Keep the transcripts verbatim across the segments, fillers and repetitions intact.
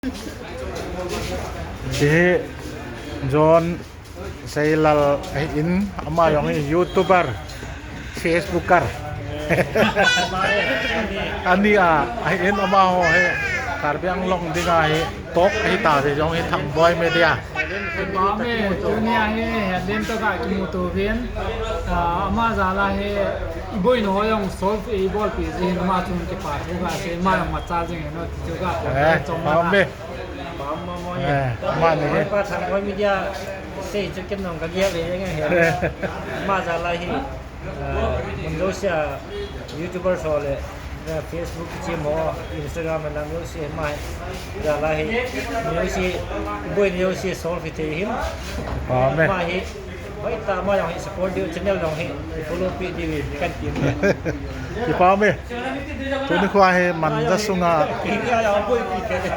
Hiche hi John Seilal ahin, ama jong hi YouTuber, Facebooker. Ani a, ahin amaho hi Karbi Anglong dinga hi talk ahi tave jong hi Thangboi Media. Pame, tunia hi, headline to ka kimuto vin. Ah, ama jal a hi, iboina ho jong solve eibolpi jin, ama chun kipa thu kasei, ama jong machal jing hino, ti chu ka. Eh, chom pame. Pame. Eh, ama ni. Oi pa Thangboi Media, sei chu ken nong ka gel le nge he. Eh. Ama jal a hi. Ah, mun jousea YouTuber ho le, ah, Facebook che mo, Instagram le nam jousea ama hi. Jal a hi, jousea, iboina jousea solve thei hin. Pame. Ama hi, hoitah ama jong hi support diu, channel jong hi follow pi diu kan ti. Kipah e. Tuni khoa hi Manja sunga. Kipah e.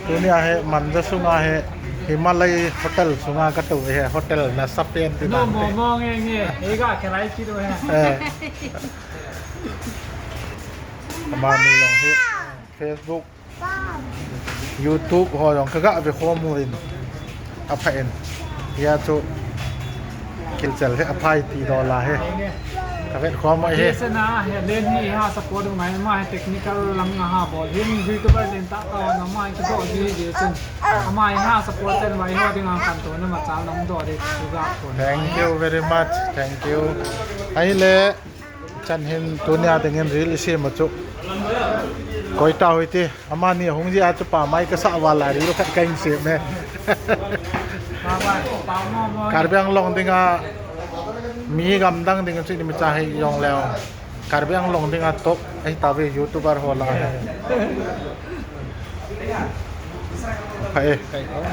Tunia hi Manja sunga hi Himalay Hotel sunga katou hi, hotel nasa pen ti. No, nante. Mo, mo, nge, nge. Ega kelai kit u hi. Eh. Amani jong hi Facebook, YouTube ho jong kaga ve khom uvin. Apha in. Hia chu kilchel hi aphai ti dola hi. Kavet khom u hi. Ase na, he len hi ha support u ngai, ama hi technical lang a ha bol hin, YouTuber len tah tah na, ama hi kidoh ji ji chun. Ama hi ha support chen vai ho dinga kan to na machal nong doh de chu ga kon. Thank you very much. Thank you. Ahile. Chan hin tunia dingin reel isem u chu. Koi tah hoi ti, amani hung jeh a chu pamai kasah val a reel khat kahin sem e. Karbi Anglong dinga mi gamdang ding chu imacha hi jong leu. Karbi Anglong dinga top ahi tave YouTuber ho lah a. Hai.